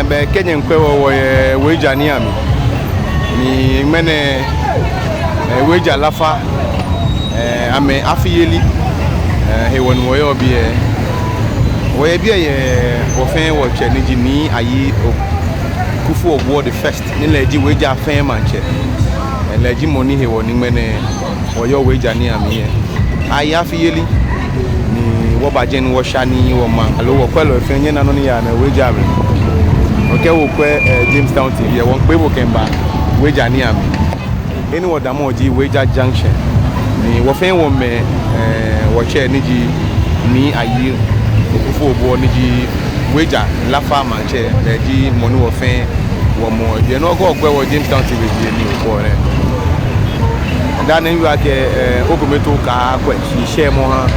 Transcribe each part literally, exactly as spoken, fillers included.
Bɛ kɛ nyɛkwɛ wɔ, wɔyɛ Weija nii amli. Ni ŋmɛnɛ, eh, Weija Lafa, eh, amɛ afiyeli, eh, hewɔ ni wɔyɔɔ biɛ. Wɔyɛ biɛ yɛ wɔ fɛɛ wɔtsɛ ni ji Nii Ayi Okufuobour the first, ni lɛ ji Weija fɛɛ maŋtsɛ. Eh, lɛ ji mɔ ni hewɔ ni ŋmɛnɛ wɔyɔɔ Weija nii amli yɛ. Ayi afiyeli, ni wɔba jɛi ni wɔsha ni wɔma, aloo wɔkwɛlɔi fɛɛ nyɛna nɔ ni yaa nɔ yɛ Weija mli. Okɛ okwɛ, eh, Jamestown T V lɛ, wɔmiikpee bo kɛmiiba Weija nii amli. He ni wɔdamɔ ji Weija Junction. Ni wɔ fɛɛ wɔmɛ, eh, wɔtsɛ ni ji Nii Ayi Okufuobour ni ji Weija Lafa maŋtsɛ, lɛ ji mɔ ni wɔ fɛɛ wɔmɔ. Yɛ nɔ ko okwɛ wɔ Jamestown T V lɛ ni okwɛ nɛ. Dani miwie akɛ, eh, okometoo kaakwɛ, shi shɛmɔ oha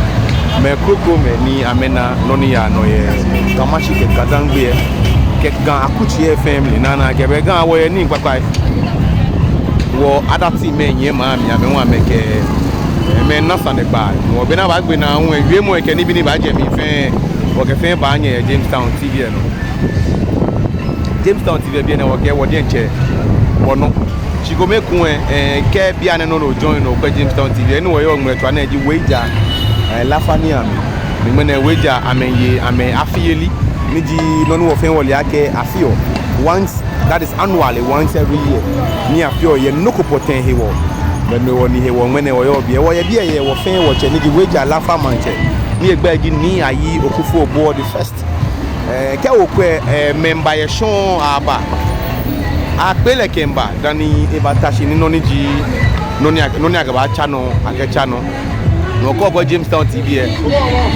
mɛi krokomɛi ni amɛna nɔ ni yaa nɔ yɛ Ga Mashi kɛ Ga-Dangme lɛ, kɛ Ga akutsei lɛ fɛɛ mli. Naa, naa, kɛ bɛ Ga wɔyɛ nii kpakpai. Wɔ adatemɛi yɛ maŋ mli, amɛ hu amɛkɛ, eh, amɛna sane kpakpai. Wɔ be ni abaagbe naa hu lɛ, wiemɔ lɛ kɛ nibii ni baajɛ mli fɛɛ, wɔkɛ fɛɛ baanyɛ yɛ Jamestown T V lɛ nɔ. Jamestown T V lɛ biɛ nɛɛ wɔkɛ wɔ diɛŋtsɛ wɔnɔ. Shi kome ekoŋŋ lɛ, eh, kɛ bianɛ nɔŋŋ no join nɔ okwɛ Jamestown T V lɛ, he ni wɔyɔɔ ŋmɛlɛtswaa nɛɛ ji Weija, eh, Lafa nii amli. Ni ŋmɛnɛ Weija amɛye amɛ afiyeli, ni ji nɔ ni wɔ fɛɛ wɔle akɛ afeɔ once, that is annually, once every year. Ni afeɔ yɛ nɔ ko pɔtɛɛ hewɔ. Bɛ no hewɔ ni hewɔ ŋmɛnɛ wɔyɔɔ biɛ. Wɔyɛ biɛ yɛ wɔ fɛɛ wɔtsɛ ni ji Weija Lafa maŋtsɛ, ni egbɛi ji Nii Ayi Okufuobour the first. Eh, kɛ okwɛ, eh, mɛi miiba yɛ shɔŋŋ aba. Akpee lɛ kɛmiiba dani ebata shi ni nɔ ni ji, nɔ ni a-, nɔ ni akɛbaatsa nɔ, akɛtsa nɔ. Nɔ ko okwɛ Jamestown T V lɛ,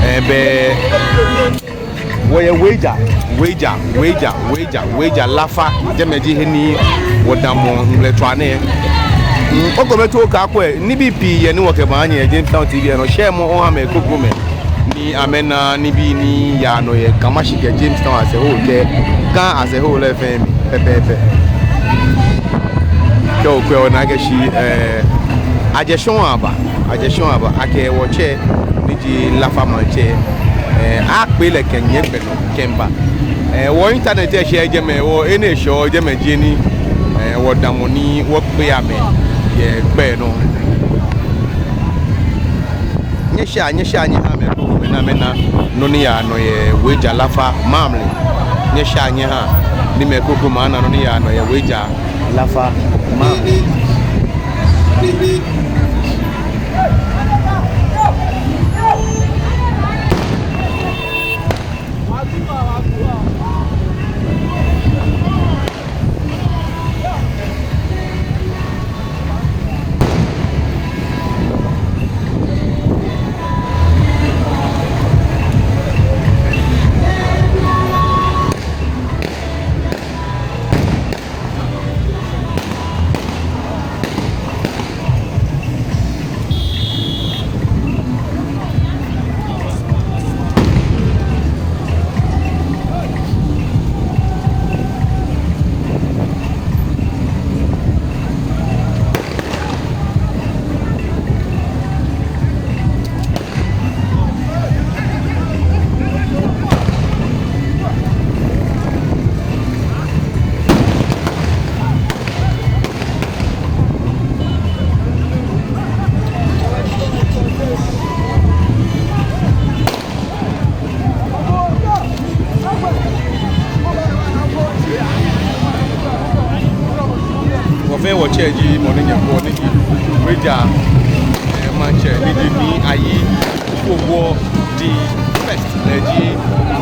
eh, bɛ wɔyɛ Weija, Weija, Weija, Weija, Weija Lafa, jɛmɛ ji he ni wɔdamɔ ŋmɛlɛtswaa nɛɛ. Mm, okometoo kaakwɛ, nibii pii yɛ ni wɔkɛbaanyɛ yɛ Jamestown T V lɛ nɔ, shɛmɔ oha mɛi krokomɛi ni amɛna nibii ni yaa nɔ yɛ Ga Mashi kɛ Jamestown as a whole kɛ Ga as a whole lɛ fɛɛ mli pɛpɛɛpɛ. Kɛ okwɛ ona akɛ shi, eh, ajɛ shɔŋŋ aba, ajɛ shɔŋŋ aba, akɛ wɔtsɛ ni ji Lafa maŋtsɛ, eh, akpee lɛ kɛnyiɛ gbɛ nɔ kɛmiiba. Eh, wɔ internet lɛ shɛɛɛ jɛmɛ, wɔ he ni eshɛɔ jɛmɛ ji he ni, eh, wɔdamɔ ni wɔkpee amɛ yɛ gbɛ nɔ. Nyɛsha, nyɛsha nyɛha mɛi krokomɛi ni amɛna nɔ ni yaa nɔ yɛ Weija Lafa maŋ mli. Nyɛsha nyɛha ni mɛi krokomɛi ana nɔ ni yaa nɔ yɛ Weija Lafa maŋ mli. Wɔ fɛɛ wɔtsɛ ji mɔ ni nyɛkwɛɔ ni ji Weija, eh, maŋtsɛ ni ji Nii Ayi Okufuobour the first, lɛ ji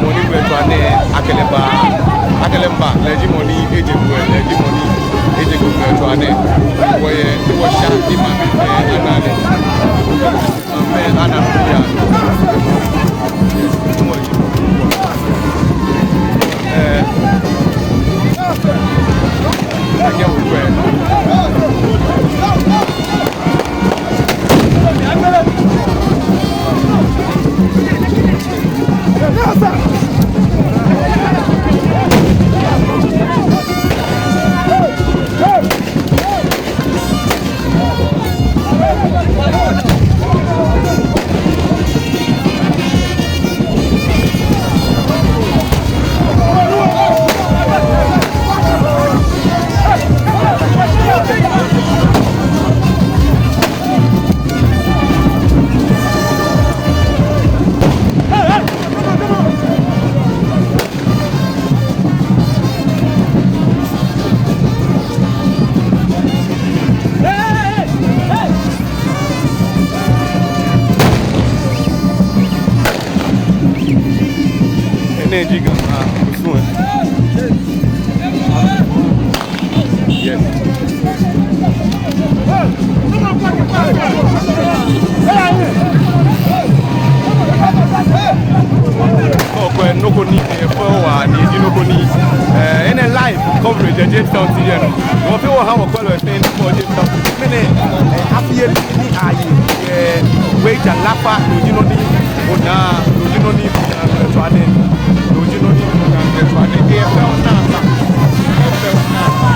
mɔ ni ŋmɛlɛtswaa nɛɛ akɛ lɛ ba, akɛ lɛ miiba, lɛ ji mɔ ni eje gbɛ, lɛ ji mɔ ni eje gbɛ ŋmɛlɛtswaa nɛɛ. Wɔyɛ, wɔsha ni maŋ mli fɛɛ ana lɛ. Maŋ mli fɛɛ ana lɛ. Nɛ ji Ga, ah, kusum. Yes. Nɔ ko, nɔ ko ni, eh, fɔ wa ni, ji nɔ ko ni, eh, enɛ live coverage yɛ Jamestown T V nɔ. Wɔfɛɛ wɔha wɔkwɛlɔi fɛɛ ni kɔ Jamestown. Mɛni, eh, afi yeli ni aye, eh, wage lafa, no ji nɔ ni, ona, no ji nɔ ni, eh, tswa nɛ, no ji nɔ ni, eh, tswa nɛ, eh, fɛɛ ona sa, eh, fɛɛ ona sa.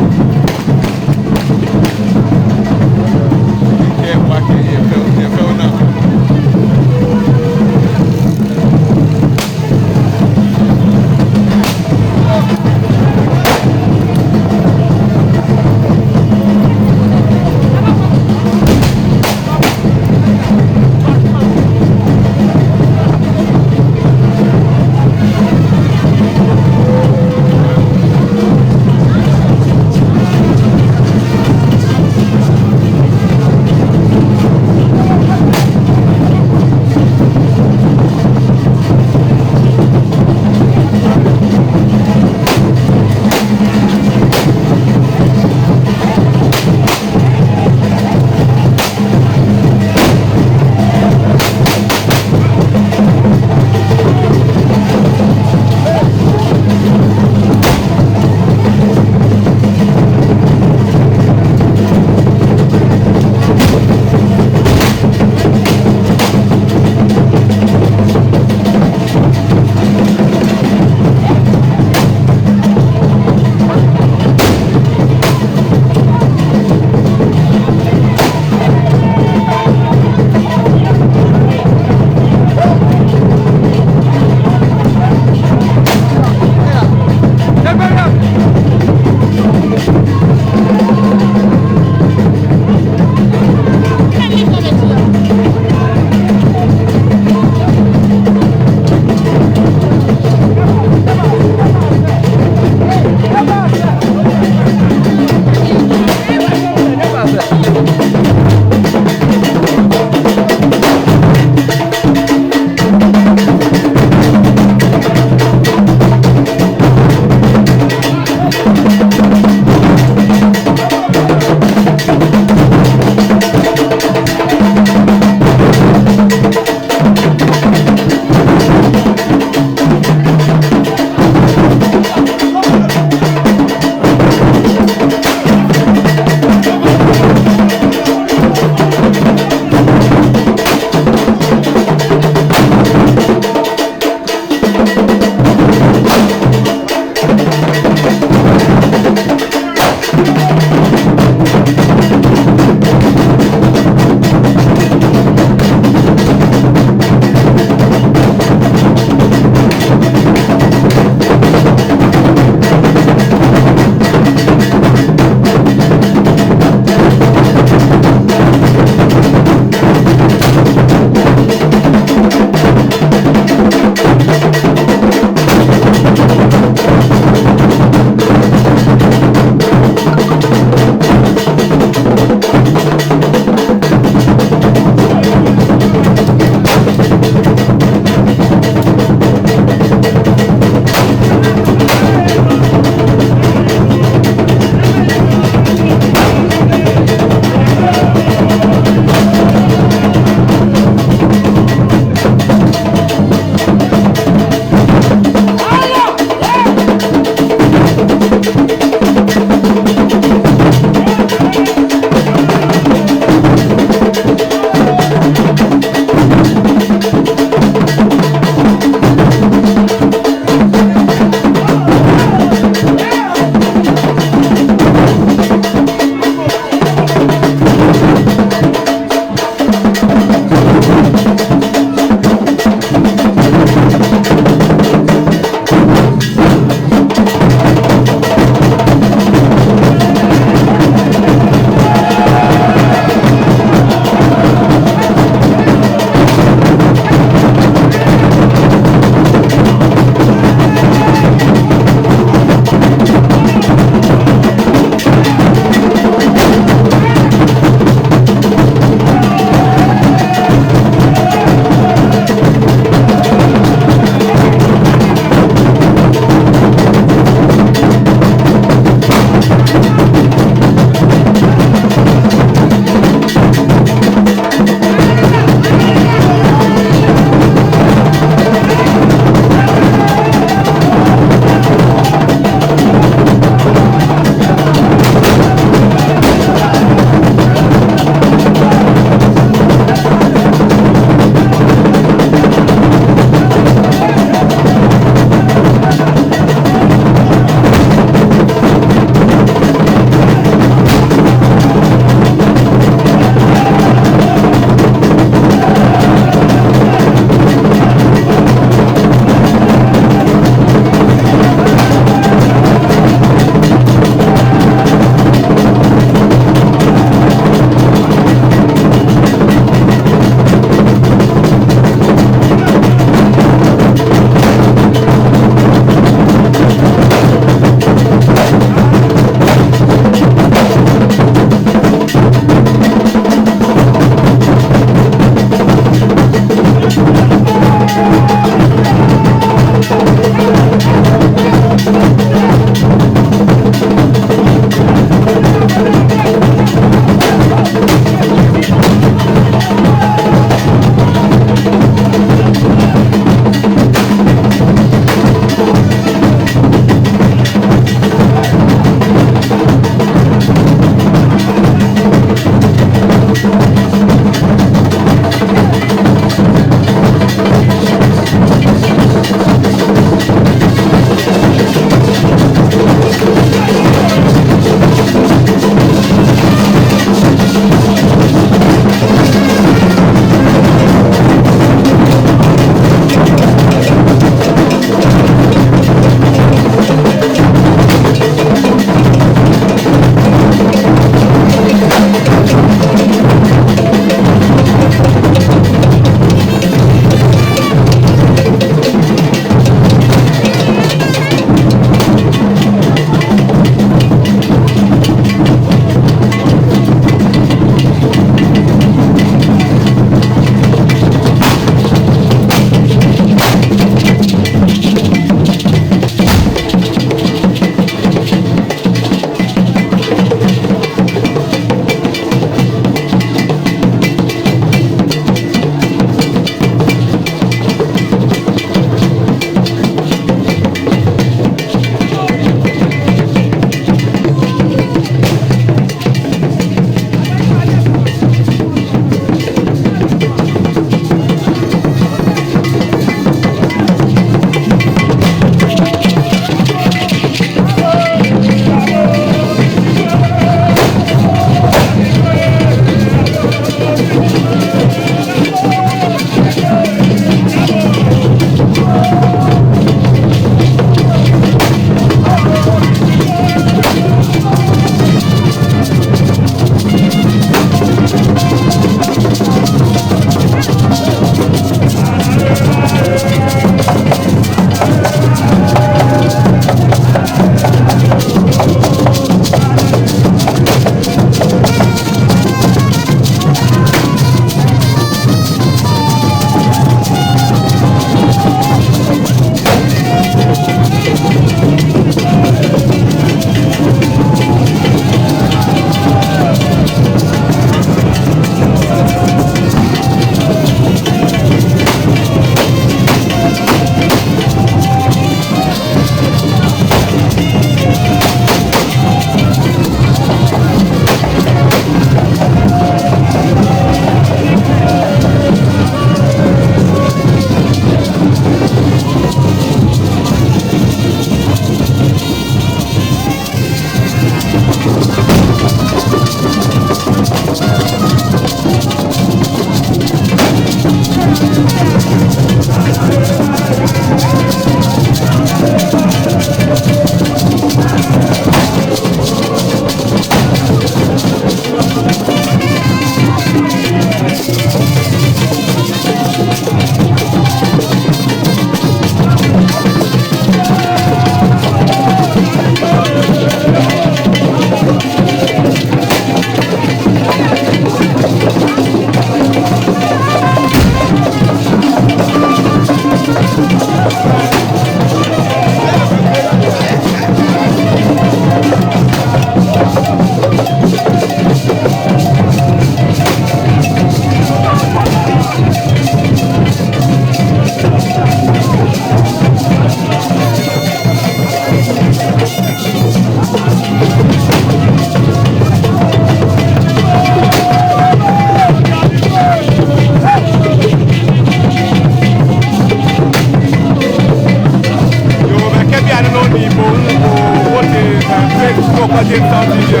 Kɔkɔ Jamestown T V lɛ.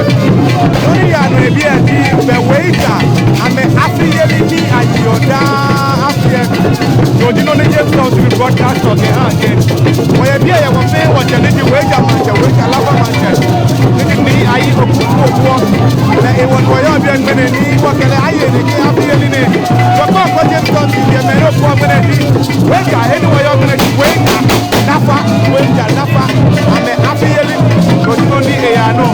Nɔ ni yaa nɔ yɛ biɛ ji, bɛ Weija amɛ afiyeli ni ayeɔ daa afi lɛ. No ji nɔ ni Jamestown T V broadcast lɛ kɛha nyɛ. Wɔyɛ biɛ yɛ wɔfɛɛ wɔtsɛ ni ji Weija maŋtsɛ, Weija Lafa maŋtsɛ, ni ji Nii Ayi Okuku Obuɔ. Lɛ hewɔ ni wɔyɔɔ biɛ ŋmɛnɛ ni wɔkɛ lɛ aye nɛkɛ afiyeli nɛɛ. Wɔkɔ Kɔkɔ Jamestown T V lɛ, mɛi ni okɛɔ ŋmɛnɛ ji Weija, he ni wɔyɔɔ ŋmɛnɛ ji Weija Lafa, Weija Lafa amɛ afiyeli. No ji nɔ ni eyaa nɔ.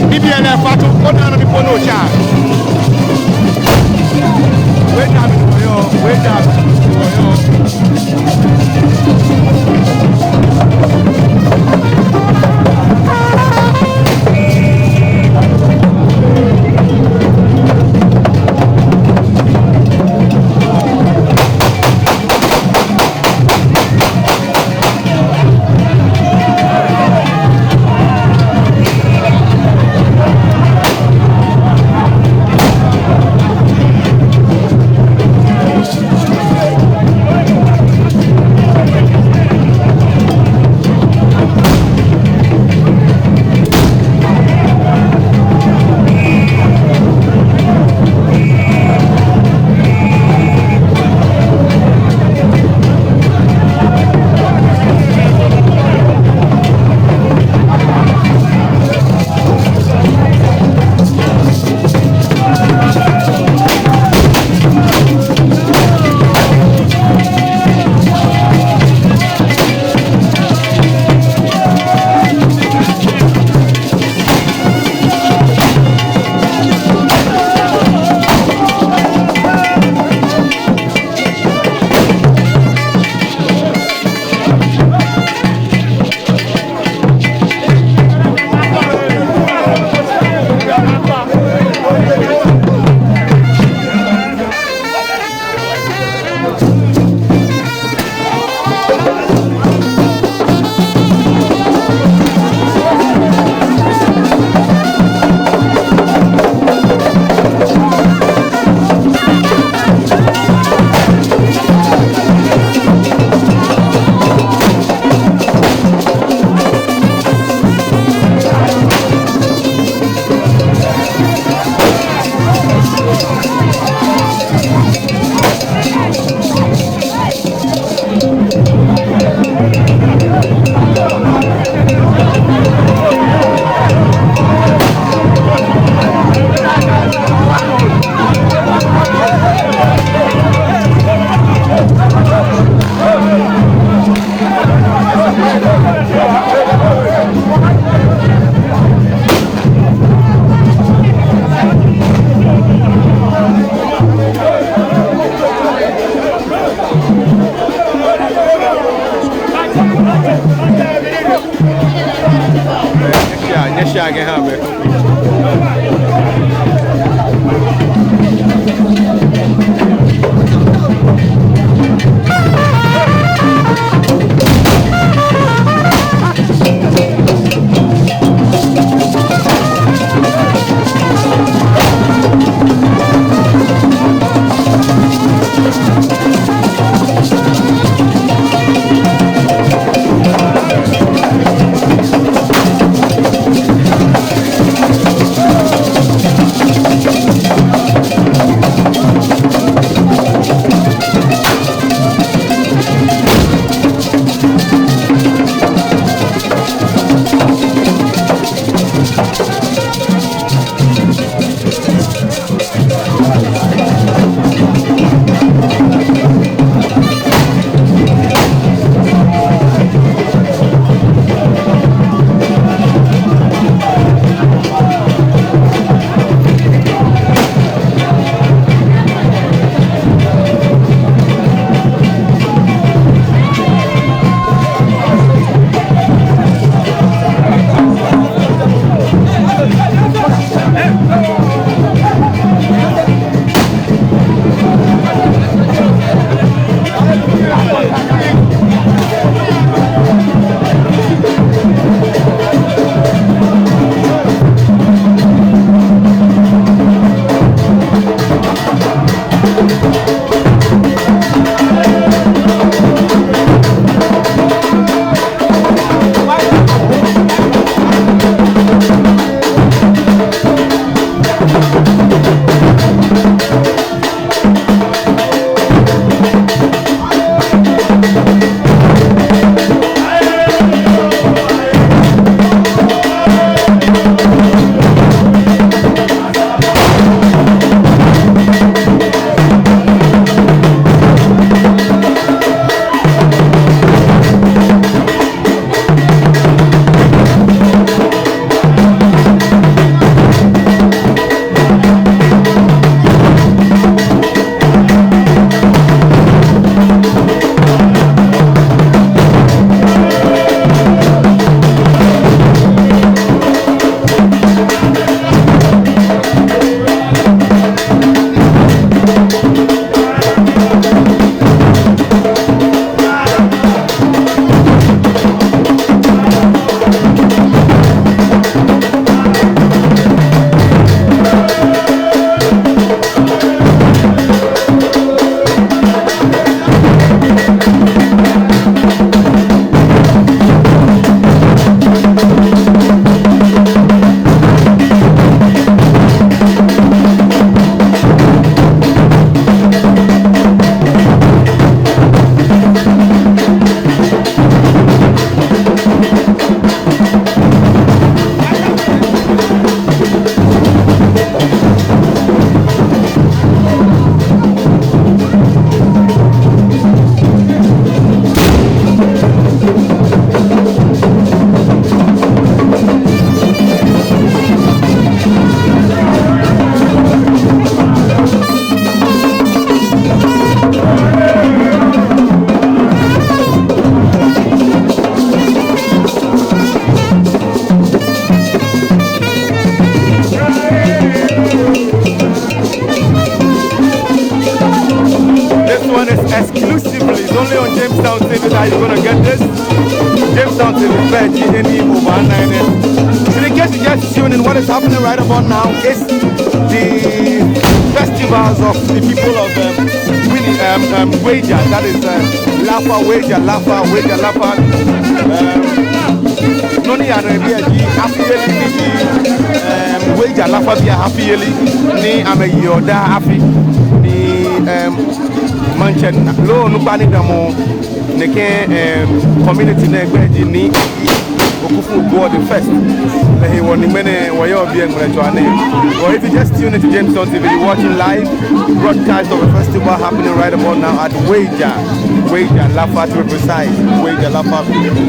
Ni biɛ lɛ fa tso, ona nɔ ni po ni otsa. Weija mli ni wɔyɔɔ, Weija mli ni wɔyɔɔ. Nyɛshia, nyɛshia kɛha amɛ. You're gonna get this. Jamestown T V, G N E over nine. So in case you just tune in, what is happening right about now is the festivals of the people of, um, Winnie, um, um, Weija. That is, uh, Laafa, Weija, Laafa, Weija, Laafa. Um, nɔ ni yaa nɔ yɛ biɛ ji afiyeli ni ji, um, Weija Laafa bii ahafiyeli ni amɛyeɔ daa afi ni, um, maŋtsɛ loo onukpa ni damɔ nɛkɛ, um, community nɛɛ gbɛi ji Nii Okufu Oguo the first. Lɛ hewɔ ni ŋmɛnɛ wɔyɔɔ biɛ ŋmɛlɛtswaa nɛɛ. Well, if you just tune into Jamestown T V, you're watching live broadcast of a festival happening right about now at Weija. Weija Laafa, to be precise. Weija Laafa.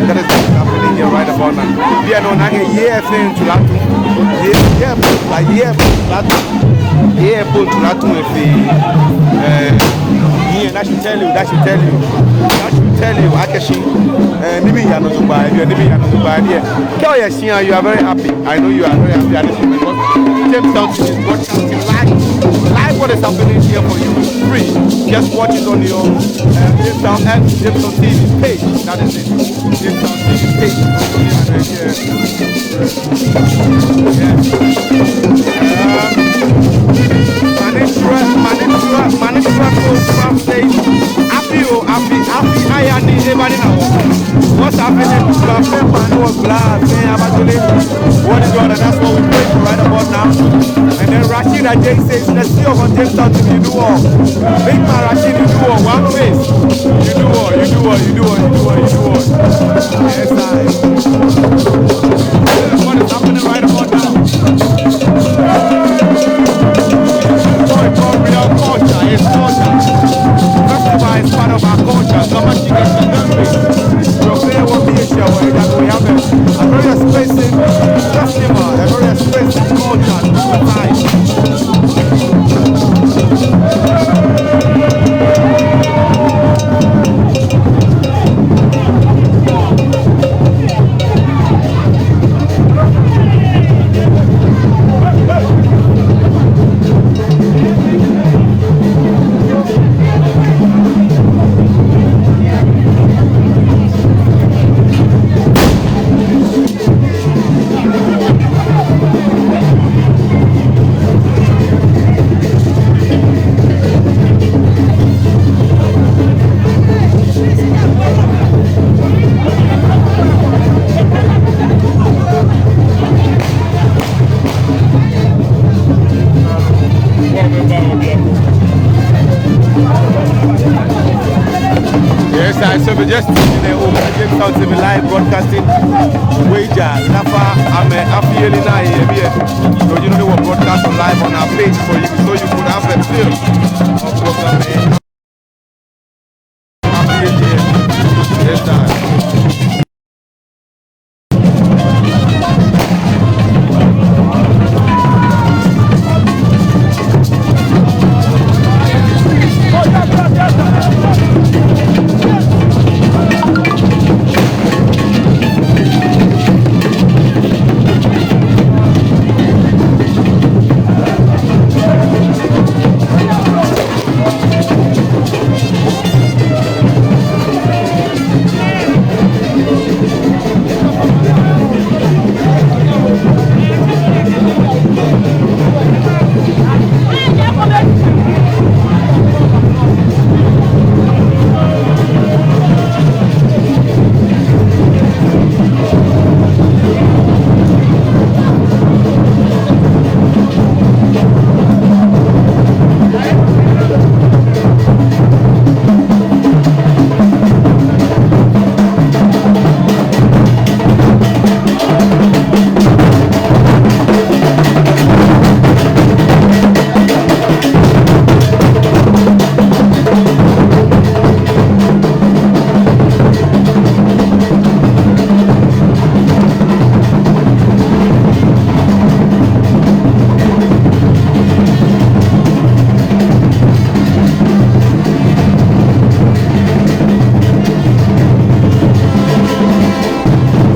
That is what is happening here right about now. Biɛ nɔ nɛkɛ yei fɛɛ ntsulatu. Yei, yei, yei ntsulatu. Yei ntsulatu fɛɛ. Eh, yeah, that should tell you, that should tell you. That should tell you, akɛ shi, eh, nibii yaa nɔ jogbaŋŋ, nibii yaa nɔ jogbaŋŋ. Kɛ oyɛ shia, you are very happy. I know you are very happy at this moment because Jamestown T V is broadcasting live. Live what is happening here for you. Free. Just watch it on your, uh, Jamestown, at Jamestown T V page. That is it. Jamestown T V page. Yeah, yeah. Yeah. Uh, Manisra, Manisra, Manisra Coast Farm says, Afi oo, afi, afi aya ni eba nina wɔ. What's happening? Gbaa fɛɛ, gbaa ni wɔ, gbaa fɛɛ, abatole. What is going on? That's what we pray for right about now. And then Rashid Ajay says, "Let's see your Jamestown T V, you do all." Big man Rashid, you do all. One face. You do all, you do all, you do all, you do all, you do all. Yes, I. What is happening right about now? Boy, culture is culture. Festival is part of our culture. Gamashi is the language. Your player will be a show. We have a, a very expensive festival, a very expensive culture. Time. Yes, I saw we just in the over Jamestown T V live broadcasting. Weija Laafa, amɛ afiyeli ni yɔɔ biɛ. So you know they will broadcast live on our page for you, so you could have a feel of what we are. Yes, sir.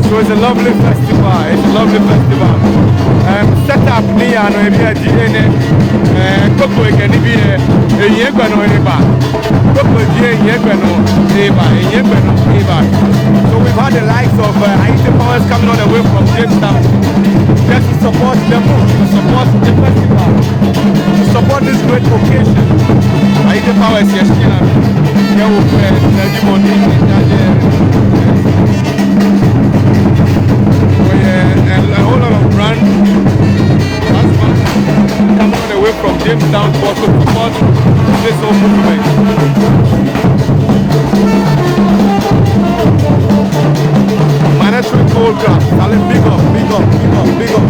So it's a lovely festival. It's a lovely festival. Um, setup ni yaa nɔ yɛ biɛ ji enɛ. Eh, koko ekɛ nibii, eh, Eyi egbɛ nɔ eba. Kpokpoi ji eyi egbɛ nɔ eba. Eyi egbɛ nɔ eba. So we've had the likes of uh, Ayite Powers coming all the way from Jamestown just to support the move, to support the festival, to support this great occasion. Ayite Powers yɛ shia. Yɛ wɔ fɛ, yɛ ji mɔ ni yɛ jajɛ. Oh yeah, a, a whole lot of brand, brand coming all the way from Jamestown to support this whole movement. Monitoring Gold Cup, Salim, big up, big up, big up, big up.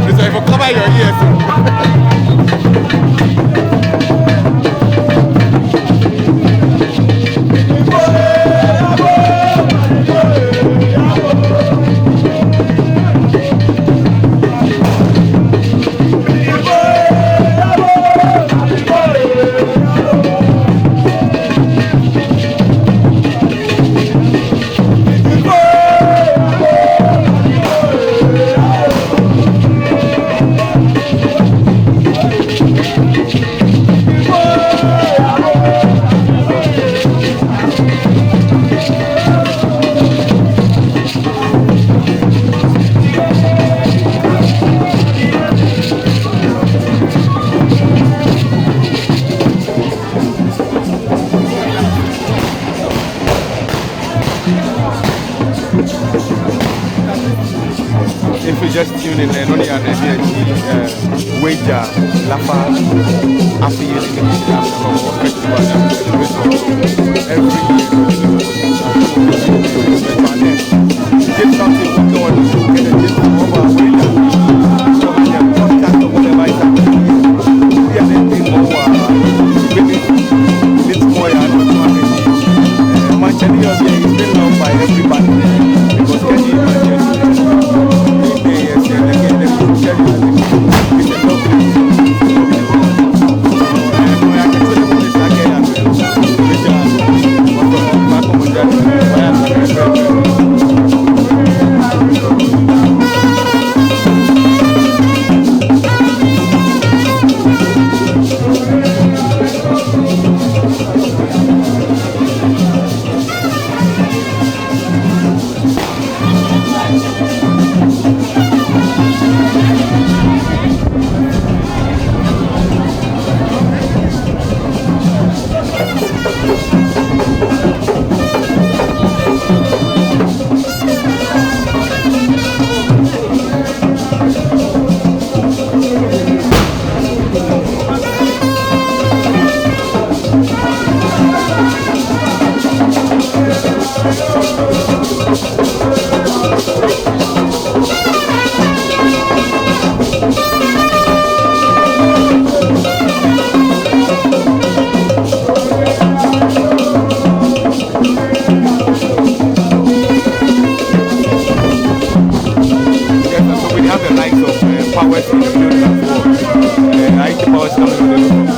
It's like for cover your ears. If you just tune in, eh, nɔ ni yɔɔ nɛɛ ji, eh, Weija Laafa Afi Yeli Festival, eh, every year. Get something going, get a gist of our Weija. So, yeah, podcast or whatever is happening. Yeah, they think more, uh, maybe it's more, yeah, I don't know, uh, Manchanio here is been loved by everybody. Because can you imagine?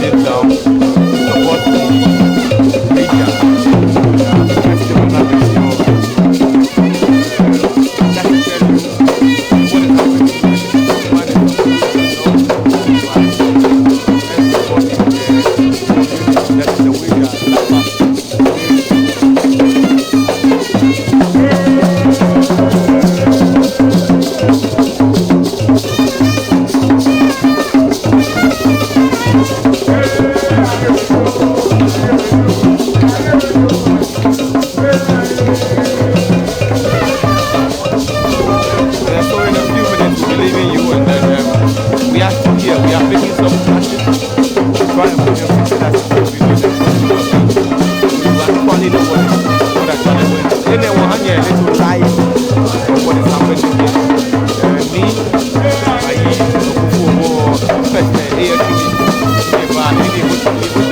Sit down, support the media. Just to tell you what is happening. That is the way that So in a few minutes, we'll be leaving you, and then, um, we are still here. We are making some action to try and put everything that we do. We are calling the world. What I call it, anyone hanging a little light of what is happening here. Uh, me, Ayi, Okufu, Owo, Pete, A F P, Eba, Nini, Mutu, Mutu.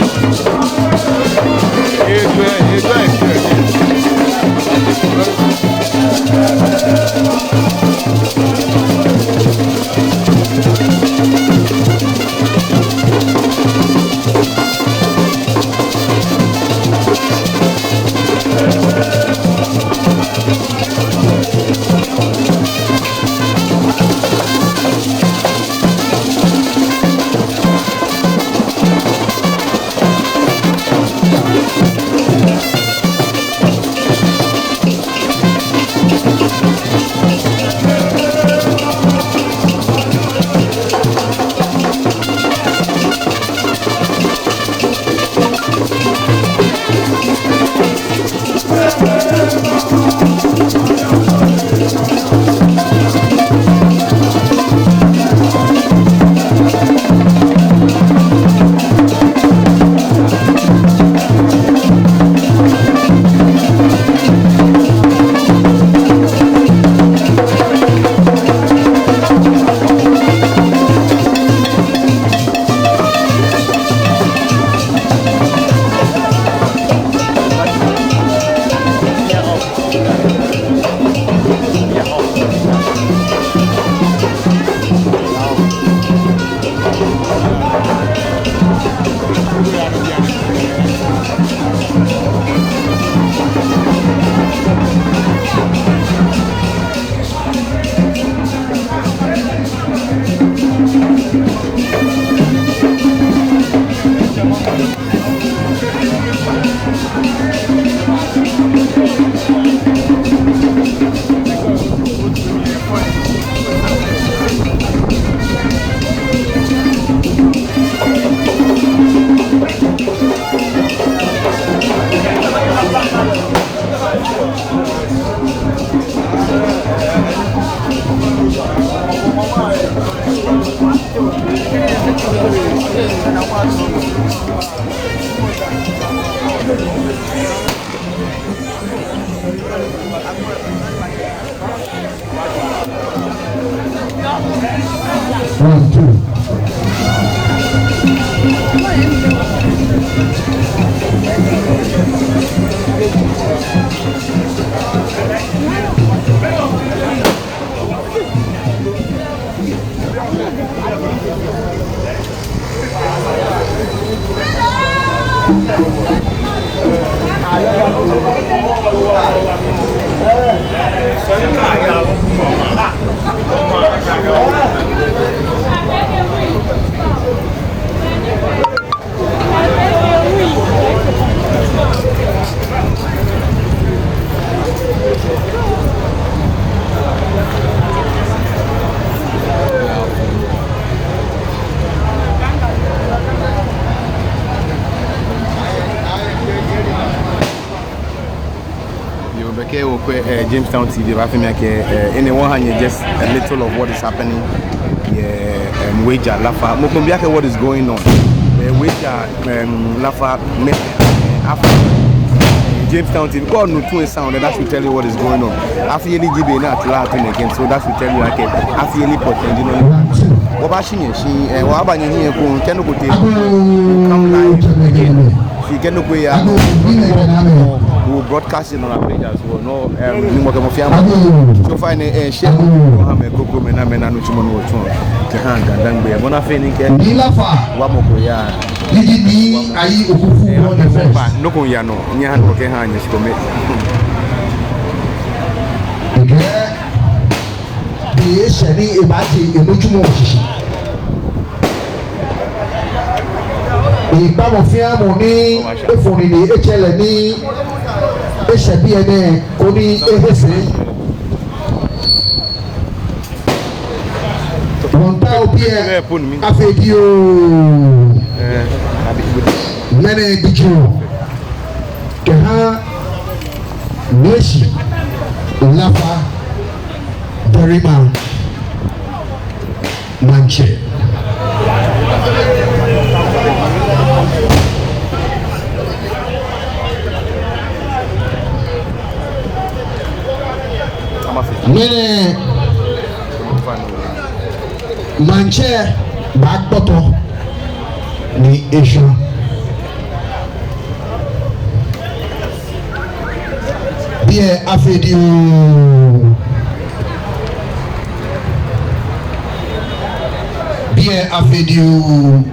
Enjoy, enjoy, enjoy. One, two. Yoo, be kɛ okwɛ, eh, Jamestown T V, obaafee mi akɛ, eh, enɛ wɔha nyɛ just a little of what is happening. Yeah, um, Weija Laafa. Mɔ ko miibi akɛ what is going on. Eh, Weija, um, Laafa, me, eh, after, eh, Jamestown T V. Kɛ onu tune sound, that should tell you what is going on. Afi yeli ji be ni atla tune again, so that should tell you akɛ afi yeli pɔtɛn ji nɔ ni. Wɔbaashi nyɛ shi, eh, wɔbaanyɛ nyɛ ko, kɛ nɔ ko tee, come live again. Shi kɛ nɔ ko ya, we'll broadcast it on our page as well. No, um, ni mɔ kɛ mɔ fɛɛ mɔ. So far, ni, eh, share, wɔha mɛi krokomɛi ni amɛna nitsumɔ ni wɔtsuɔ kɛha Ga-Dangme. Bɔ ni afee ni kɛ, wa mɔ ko ya. Ayi Okufubour the first. Nɔ ko yaa nɔ, nyɛhaa nɔ ko kɛha nyɛ shi kome. Ekɛɛ, be eshɛ ni ebaatsi enitsumɔ shishi. Ekpaa mɔ fɛɛ mɔ ni efɔ nine etsɛ lɛ ni eshɛ biɛ nɛɛ koni ehe sɛɛ. Wɔmiitao biɛ afee dioo. Ŋmɛnɛ ji jurɔ kɛha Ngleshie Laafa Dɛrima Maŋtsɛ. Ŋmɛnɛ Maŋtsɛ baakpɔtɔ ni eshwã. Biɛ afee dioo. Biɛ afee dioo.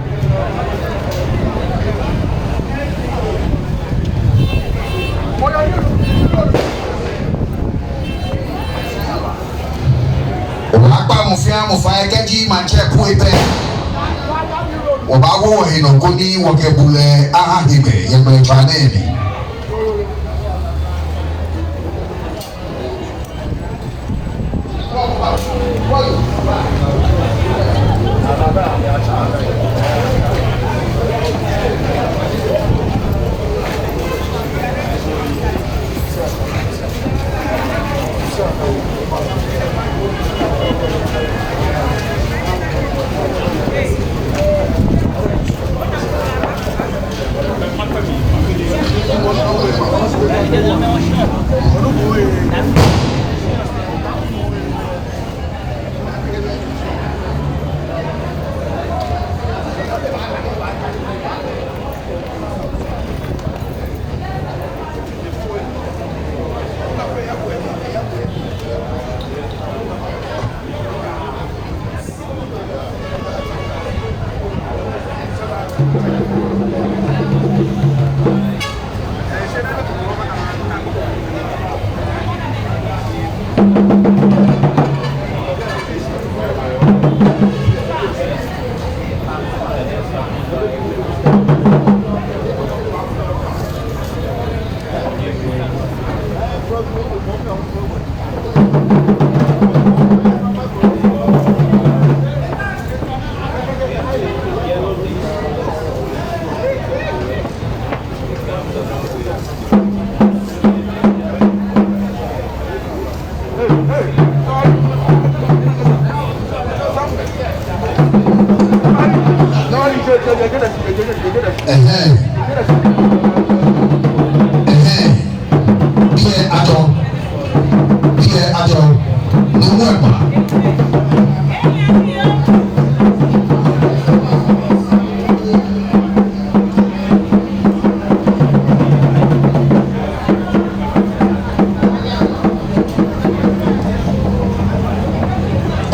Wɔbaakpa mɔ fɛɛ mɔ fai kɛji maŋtsɛ ku epɛ. Wɔbaawo wɔhe nɔ koni wɔkɛ bulɛ aha hegbɛ yɛ ŋmɛlɛtswaa nɛɛ mli. Ɛhɛɛ. Ɛhɛɛ. Biɛ ajɔ. Biɛ ajɔ. Nuumo Ekpa.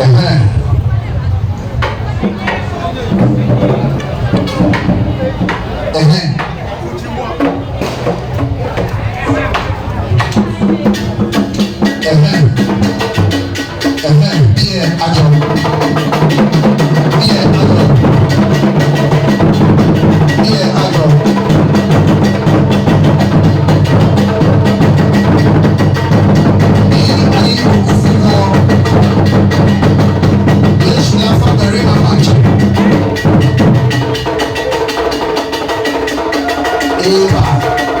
Ɛhɛɛ. Ɛhɛɛ. Ɛhɛɛ. Ɛhɛɛ. Biɛ ajɔ. Biɛ ajɔ. Biɛ ajɔ. Ayi Okufubour. Ngleshie Laafa Dɛrima Maŋtsɛ. Eba,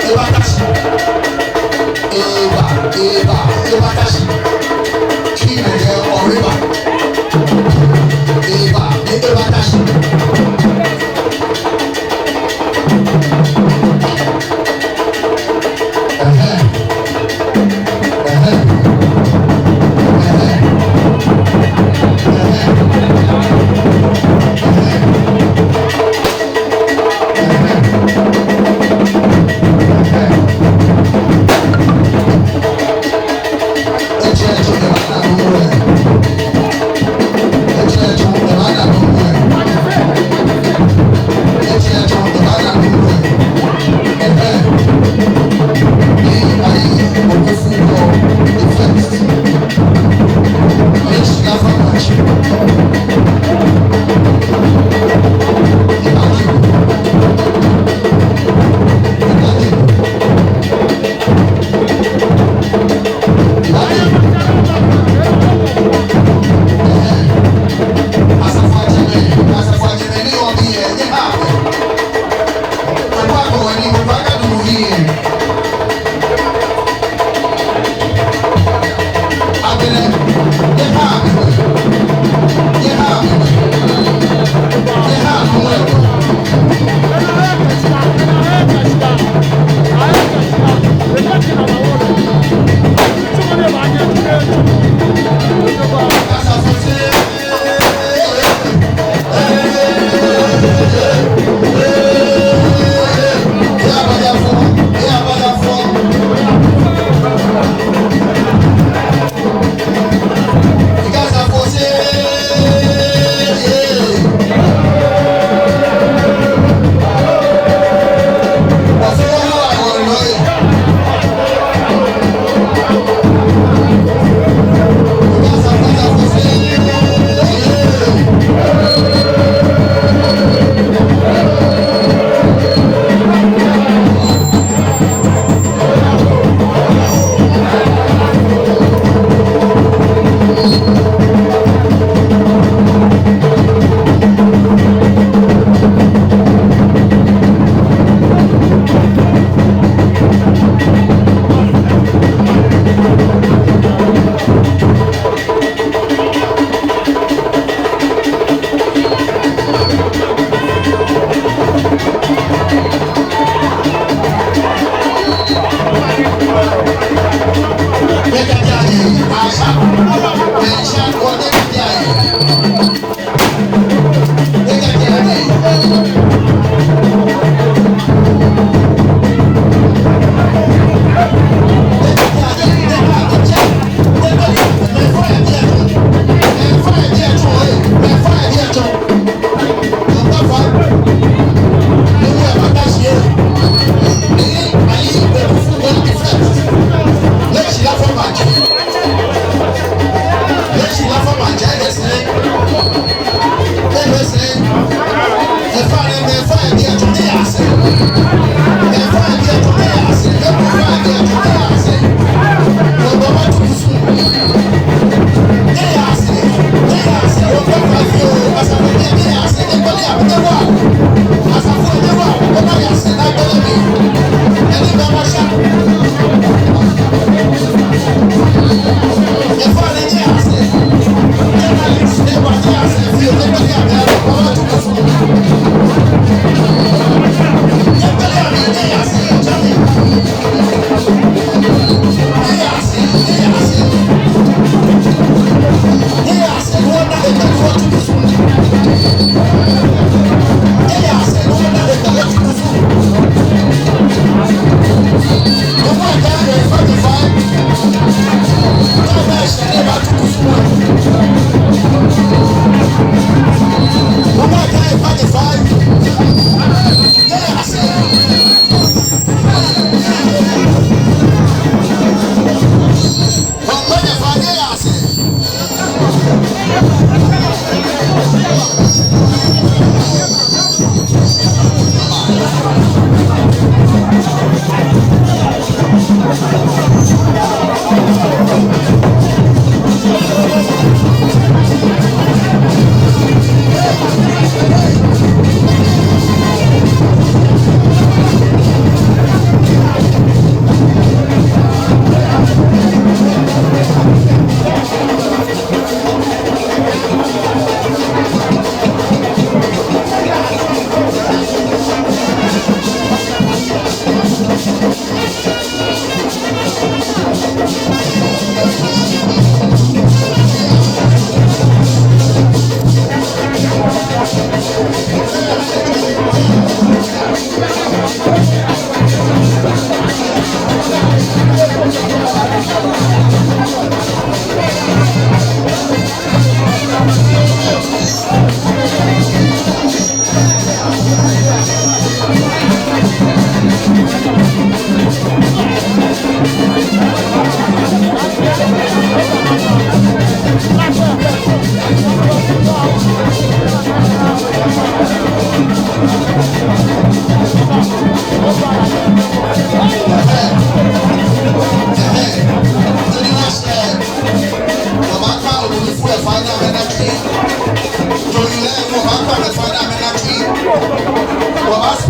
eba ta shi. Eba, eba, eba ta shi. Shi nɛkɛ eba. Eba, eba ta shi. Ɛhɛɛ. Etsɛ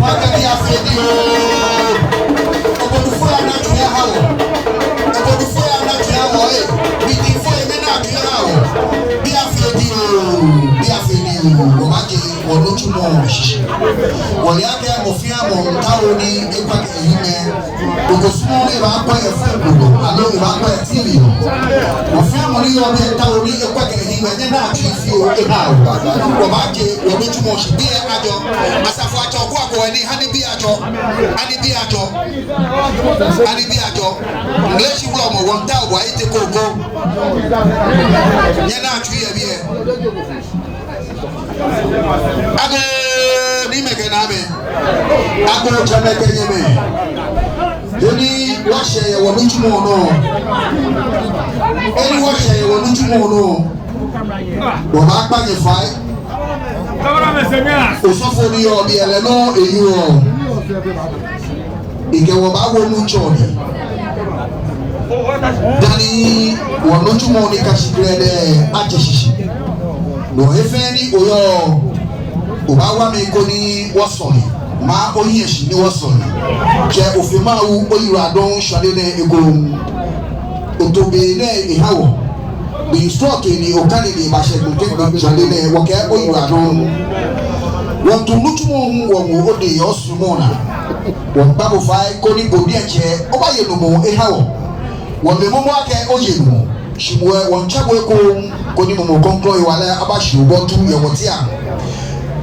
Akɛ biafee diŋŋ oo. Obodufoi anaa tsui aha wɔ. Obodufoi anaa tsui aha wɔ, ee. Midiŋfoi, nyɛnaa tsui aha wɔ. Biafee diŋŋ oo. Biafee diŋŋ oo. Wɔbaaje wɔnitsumɔ shishi. Wɔle akɛ mɔ fɛɛ mɔ miitao ni ekwɛ kɛ ehiŋmɛi. Okɔ sumɔ ni ebaakwɛ efee gbogbo, aloo ebaakwɛ T V nɔ. Mɔ fɛɛ mɔ ni yɔɔ biɛ miitao ni ekwɛ kɛ ehiŋmɛi, nyɛnaa tsui fioo eha wɔ. Wɔbaaje wɔnitsumɔ shishi. Biɛ ajɔ. Asafoatsɛ Ɔkɔ ni hani biɛ ajɔ. Hani biɛ ajɔ. Hani biɛ ajɔ. Ŋleshi wulɔmɔ wɔmiitao wɔ ayitee koko. Nyɛnaa tsui yɛ biɛ. Agoo, niimɛi kɛ naamɛi. Agoo, tsɛmɛi kɛ nyɛmɛi. Eni wɔshɛ yɛ wɔnitsumɔ nɔ. Eni wɔshɛ yɛ wɔnitsumɔ nɔ. Wɔbaakpa nyɛ fai. Osɔfo ni yɔɔ biɛ lɛ nɔ eyɔɔ. Ekɛɛ wɔbaawo Nuŋtsɔ nii. Dani wɔnitsumɔ ni ka shi krɛdɛɛ aje shishi. No hewɔ fɛɛ ni oyɔɔ, obaawa mi koni wɔsɔle. Maa ohiɛ shi ni wɔsɔle. Kɛ Ofe Mawu oyiwaladɔŋŋ shwane nɛɛ ekoŋŋ. Oto be nɛɛ oha wɔ. Be srɔto ni okane ni ebashɛ gbɛ kɛ gbɛ shwane nɛɛ wɔkɛɛ oyiwaladɔŋŋ. Wɔmiitao nitsumɔ hu wɔwo odɛŋ yɛ osuɔmɔ naa. Wɔmiikpa bo fai koni bo diɛŋtsɛ obaye nɔ mɔ eha wɔ. Wɔmiimɔ akɛ oye nɔ mɔ. Shi moŋ wɔmiitsɛ bo ekoŋŋ koni Mumɔ Krɔŋkrɔŋ hewalɛ abashi obɔ tuu yɛ wɔteŋ.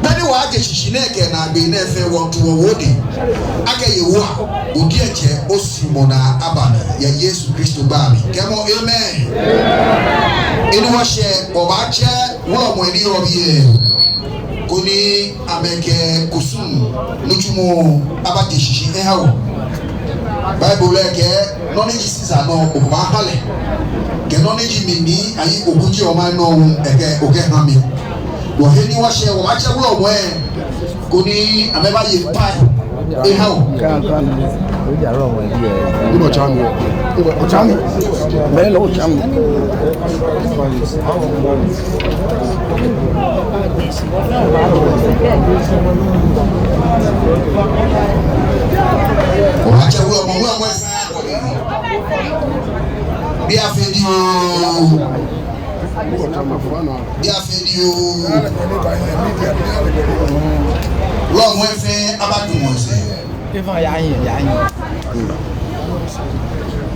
Beni wɔje shishi nɛɛ kɛ naagbee nɛɛ fɛɛ wɔmiitao wɔwo odɛŋ. Akɛ Yehowa, bo diɛŋtsɛ osuɔmɔ naa aba mli. Yɛ Yesu Kristo gbɛi mli. Kɛɛmɔ, amen. Eni wɔshɛ, wɔbaatsɛ wulɔmɛi ni yɔɔ biɛ. Koni amɛkɛ kusum nitsumɔ abaje shishi eha wɔ. Bible lɛ kɛɛ nɔ ni ji Caesar nɔ okɛbaaha lɛ. Kɛ nɔ ni ji mi ni ayi okuji oma nɔ ekɛ okɛha mi. Wɔhe ni wɔshɛ wɔbaatsɛ wulɔmɛi koni amɛbaye pie eha wɔ. Ŋmɛnɛ otsa mi. Ŋmɛnɛ otsa mi. Ŋmɛnɛ otsa mi. Wɔbaatsɛ wulɔmɔ, wulɔmɔ. Biafee diŋŋ oo. Biafee diŋŋ oo. Wulɔmɛi fɛɛ abadumɔ sɛɛ.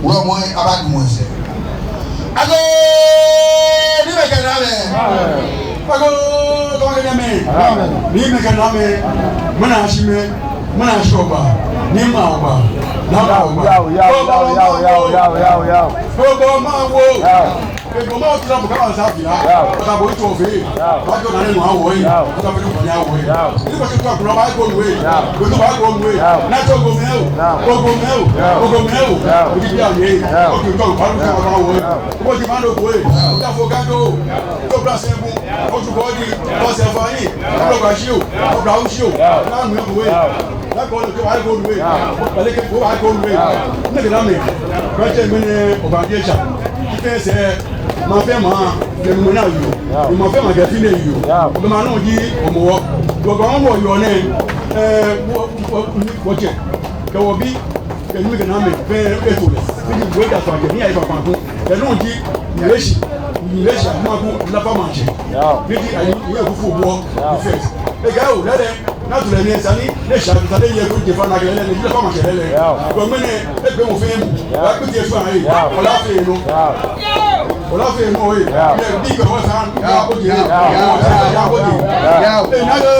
Wulɔmɛi abadumɔ sɛɛ. Agoo, niimɛi kɛ naamɛi. Agoo, niimɛi kɛ naamɛi. Niimɛi kɛ naamɛi. Ŋmɛnɛ ashi mɛi. Ŋmɛnɛ ashi Oba, niimɛi Oba, naamɛi Oba. Yao, yao, yao, yao. Oba Mawu. Yao. Oba Mawu tila mɔ kaba sa fila. Yao. Kaba ito fe. Yao. Ba jo na ni no awo yi. Yao. Kaba ni ko ni awo yi. Yao. Ni ko ti ko kula ba ko we. Yao. Ko to ba ko we. Yao. Na to ko me o. Yao. Ko ko me o. Yao. Ko ko me o. Yao. Ko ti bi a ye. Yao. Ko ti to ba ko ba wo yi. Yao. Ko ti ma no ko yi. Yao. Ko ta fo ka do. Ko bla se bu. Ko tu ko di. Ko se fa yi. Ko bla shi o. Ko bla u shi o. Yao. Na mu ko yi. Yao. Lakɔ lɛ kɛ wa ko nue. Yao. Bale kɛ ko wa ko nue. Yao. Ŋmɛnɛ kɛ naamɛi. Baatsɛ ŋmɛnɛ Oba Adesha. Kɛ sɛɛ, maŋ fɛɛ maŋ, kɛ numɔ naa yoo. Yao. Maŋ fɛɛ maŋ kɛ fine yoo. Yao. Kɛ maŋ nɔ ji Hɔmɔwɔ. Wɔ kɛ Hɔmɔwɔ yoo nɛɛ, ɛɛ, wɔ, wɔ, wɔ, wɔtsɛ. Kɛ wɔbii, kɛ niimɛi kɛ naamɛi, fɛɛ, fɛɛ to lɛ. Fɛɛ ji wɔ da sɔ ajɛ, ni ayi papa ko. Kɛ nɔ ji, Nleshi, Nleshi, Amaku, Lafa Maŋtsɛ. Yao. Ni ji ayi, ni yɛ fufu bɔ, yao, ni fɛɛ. Ekɛɛ o, lɛlɛ. Naa tu lɛ ni esa ni, ni esa ni sa lɛ yɛ ko je fa naa kɛ lɛ, ni Lafa Maŋtsɛ lɛ. Yao. Ko ŋmɛnɛ, egbe mɔ fɛɛ mɔ. Yao. Wa ku je fa yi. Yao. Ola fɛɛ nɔ. Yao. Ola fɛɛ nɔ yi. Yao. Yɛ bi kɛ wɔ sa, yao, yɛ ko je. Yao. Yao. Yao. Yao. Yao. Ee, naa yoo,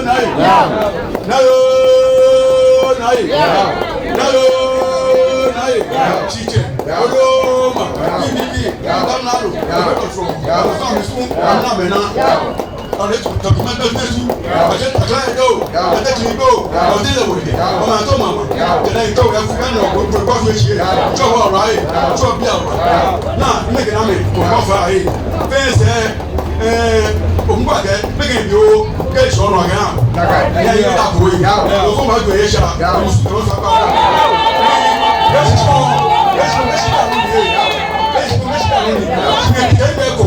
naa yi. Yao. Naa yoo, naa yi. Yao. Naa yoo, naa yi. Yao. Shitsɛ. Yao. Odoma. Yao. Bi, bi, bi. Yao. Dam naa lo. Yao. Yao. Yao. Yao. Yao. Ɔlɛ tu tɔtuma bɛ fɛ su. Ɔjɛ takla yɛ do. Ɔjɛ tini do. Ɔjɛ lɛ wuli. Ɔna to mama. Kɛlɛ to yɛ fu kan nɔ ko ko ko su eshi. Tsɔ wɔ ra ye. Tsɔ bi a wɔ. Naa, ŋmɛnɛ kɛ naamɛi ko ko fa ye. Fɛɛ sɛɛ, ɛɛ, o ŋgba kɛ, mɛɛ kɛ bi o, kɛ tsɔ nɔ kɛ na. Yɛ yɛ ta ko ye. O ko ma jɔ ye sha. Musu tɔ sa ba. Yɛ si tsɔ. Yɛ si, yɛ si ta ko ye. Yɛ si, yɛ si ta ko ye. Yɛ si kɛ ko.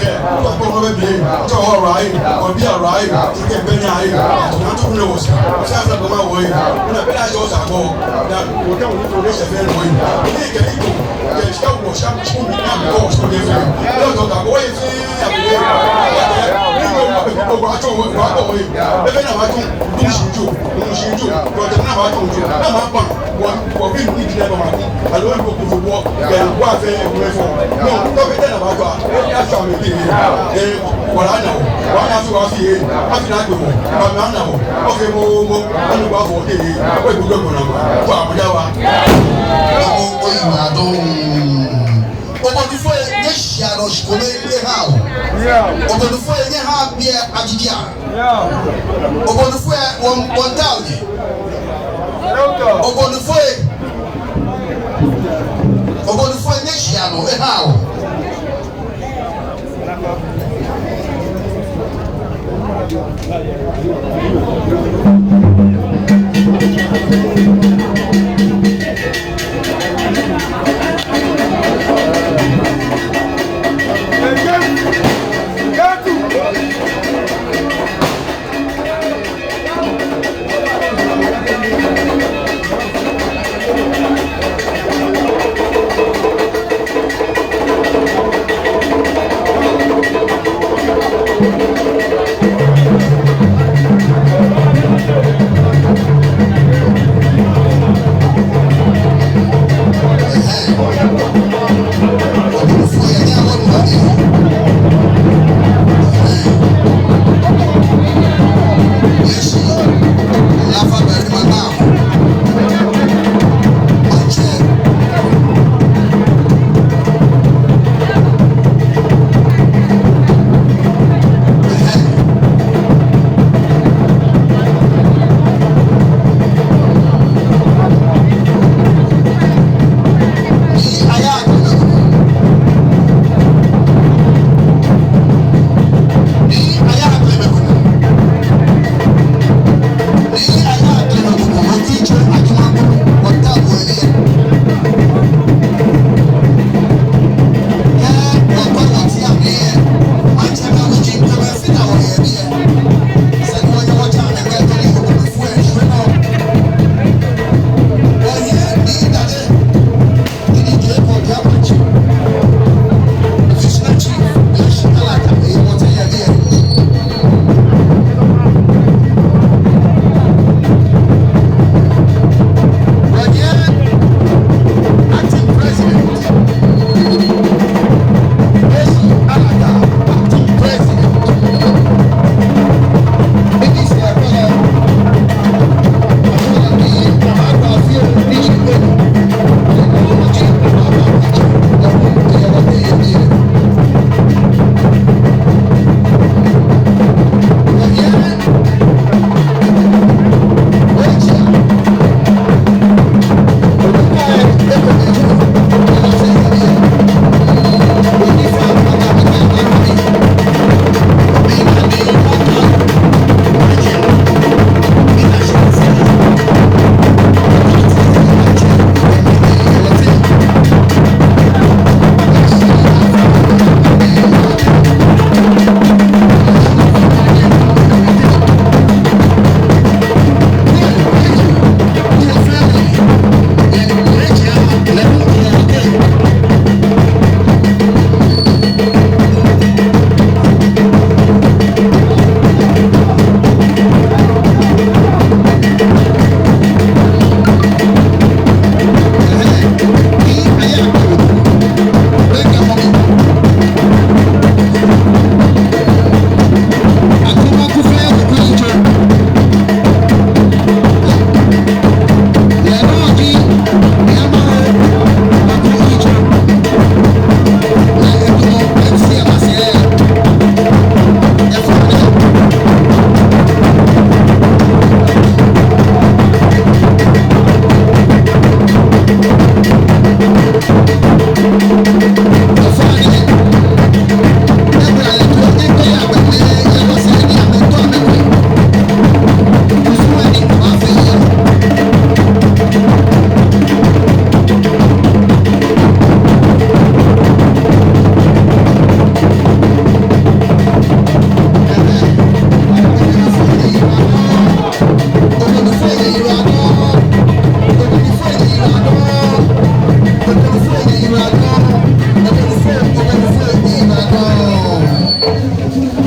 kɛ, to kpɔ nɔ bɛ biɛ, to wɔ ra yi, wɔ bi ra yi, to kɛ bɛ nya yi, to na to ne wɔ sa, sa sa bɛ ma wɔ yi, na bɛ na jɔ sa kɔ, na wɔ kɛ wɔ ni to ne sɛ fɛ wɔ yi, ni kɛ yi ko, kɛ sika wɔ sa, ko mi na kɔ wɔ so ne fɛ, yɔ to ka wɔ yi fɛ, ya bi wɔ yi, ni ko ma bɛ ko ba to wɔ, wa to wɔ yi, bɛ bɛ na wa to, dum si jo, dum si jo, ko te na wa to jo, na ma pa. Wa, wa bi ni kile ba ma. Alo ko ko bo. Ke wa fe ko fo. No, to bi te na ba to. Ya sa mi ti. Eh, wala na o. Wa na so wa fi. A fi na ko. Ba na na o. Okay, mo, mo. Anu ba fo te. Ko ko ko na. Wa mo ya wa. O, o, o, ma do. Obonufoi, nyɛshia nɔ shikome nyɛha wɔ. Obonufoi, nyɛha biɛ ajijia. Obonufoi, wɔ, wɔmiitao nyɛ. Obonufoi, Obonufoi, nyɛshia nɔ nyɛha wɔ.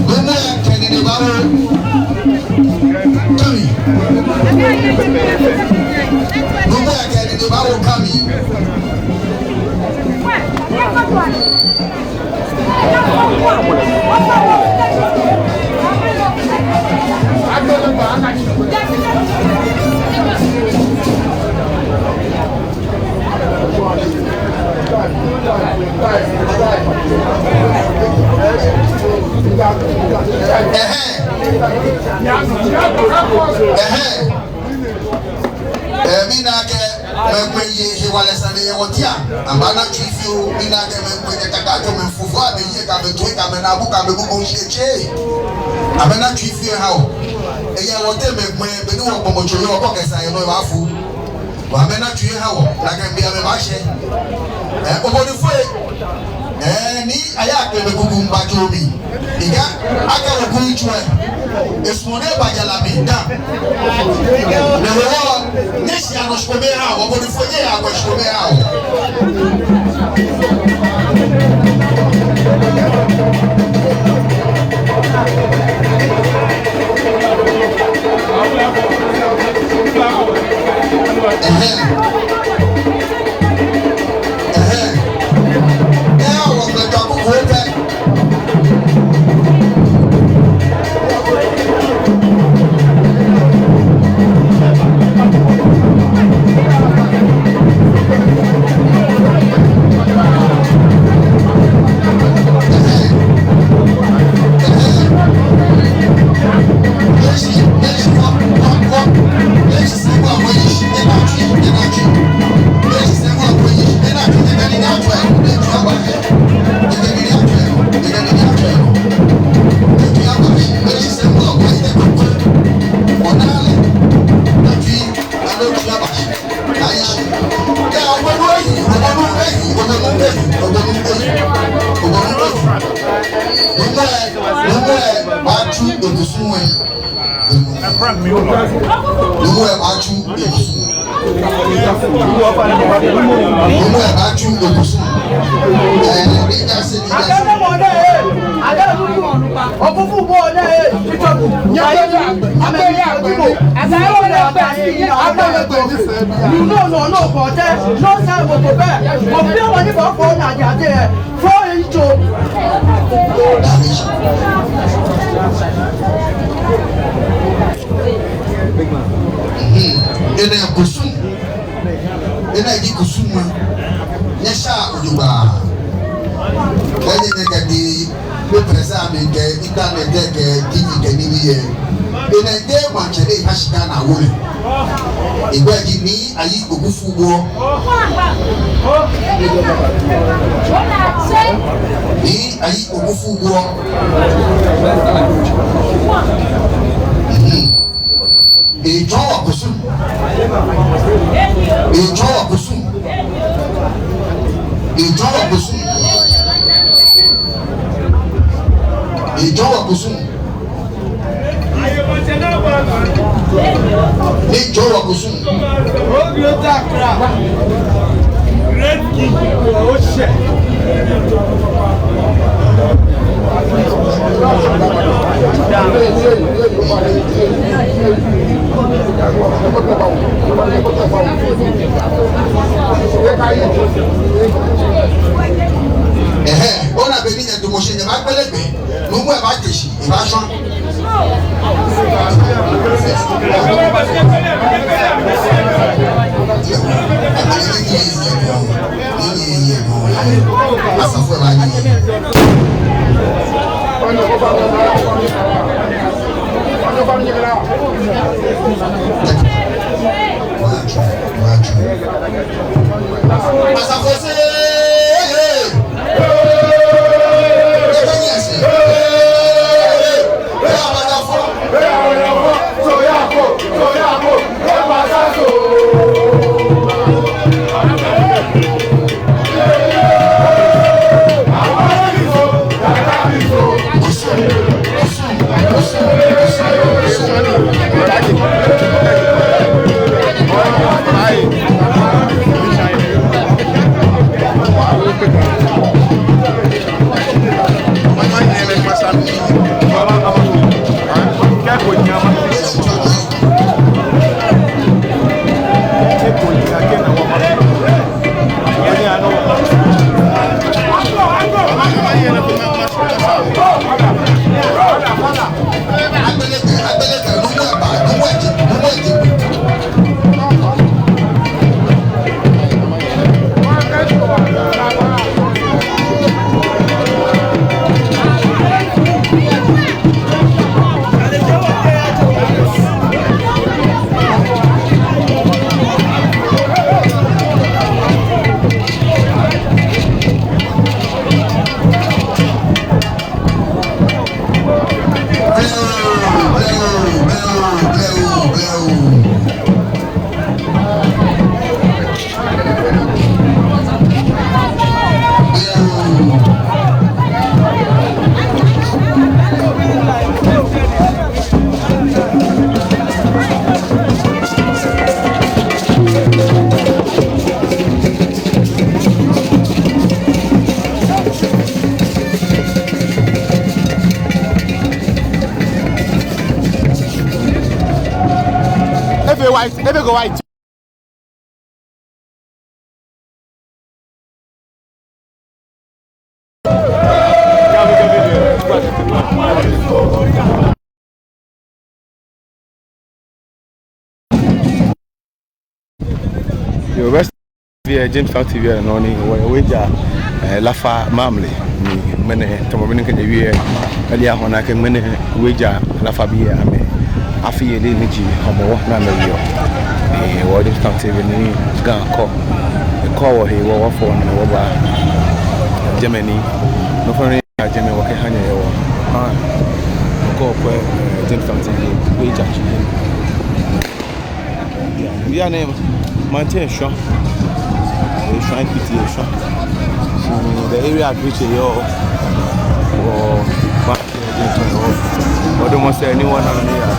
Nuumo lɛ kɛ enine baawo kami. Nuumo lɛ kɛ enine baawo kami. Ɛhɛɛ. Ɛhɛɛ. Ɛɛ, mina akɛ mɛi komɛi ye hewalɛ sane yɛ wɔteŋ. Amɛbaana tsui fioo. Mina akɛ mɛi komɛi kɛ kaka jɔ mɛi fufui, amɛyi kɛ amɛtoi kɛ amɛnaabu kɛ amɛkuku shi etsɛ. Amɛna tsui fioo aha wɔ. Eyɛ wɔteŋ mɛi komɛi, be ni wɔgbɔmɔtso yɔɔ, wɔkɔ kɛ sa yɛ nɔ, ebaafo. Amɛna tsui aha wɔ, nakai be amɛbaashɛ. Ɛɛ, obonifoi. Ɛɛ, ni aya kɛ mɛi kuku miiba tso mli. Ika, akɛ wɔku yitso lɛ. Esumɔɔ ni eba jara mli dã. Ni hewɔ, nyɛshia nɔ shikome aha wɔ, obonifoi nyɛya kɔ shikome aha wɔ. Ɛhɛɛ. Ɛhɛɛ. Ɛɛ, wɔkpɛ ta kuku pɛ. Nuumo lɛ, Nuumo lɛ baatsu ekusum lɛ. Nuumo lɛ baatsu ekusum. Nuumo lɛ baatsu ekusum. Ɛɛ, ni daa sɛɛ, ni daa sɛɛ. Hmm. Enɛ kusum. Enɛ ji kusum lɛ. Nyɛsha ojogbaŋŋ. Kɛ nyɛ nɛɛ kɛ di, be pɛ sa mi kɛ internet kɛ T V kɛ nibii yɛ. Enɛ ji maŋtsɛ ni ha shika na wole. Egbɛi ji Nii Ayi Okufubour. Nii Ayi Okufubour. Mhm. Etsɔɔ wɔ kusum. Etsɔɔ wɔ kusum. Etsɔɔ wɔ kusum. Etsɔɔ wɔ kusum. Etsɔɔ wɔ kusum. Ɛhɛɛ, ona be ni nyɛdamɔ shi nyɛbaagbele gbɛ. Nuumo lɛ baate shi, ebaashwa. Asafo lɛ baanyiɛ. Asafo lɛ sɛɛ. Efee white, efee go white. Yoo, West T V, Jamestown T V nɔ ni wɔyɛ Weija, eh, Laafa Mamle ni ŋmɛnɛ tamɔ bɔ ni mikɛɛ nyɛ wie, ele ahɔ naa akɛ ŋmɛnɛ Weija Laafa bii amɛ afi yeli ni ji Hɔmɔwɔ ni amɛyeɔ. Eh, wɔ Jamestown T V ni Ga kɔ, ekɔ wɔhe, wɔ wɔfɔ ni wɔba Germany. Nɔ fɛɛ nɔ ni yaa Germany wɔkɛhaa nyɛ yɛ wɔ. Ah, kɔ kɔ, eh, Jamestown T V, Weija tsi. Yeah, bianɛ maŋtsɛ eshwa. Eshwa, Ekiti eshwa. So the area at which you are, or wɔdɔmɔ sɛɛ ni wɔna nɔ ni yaa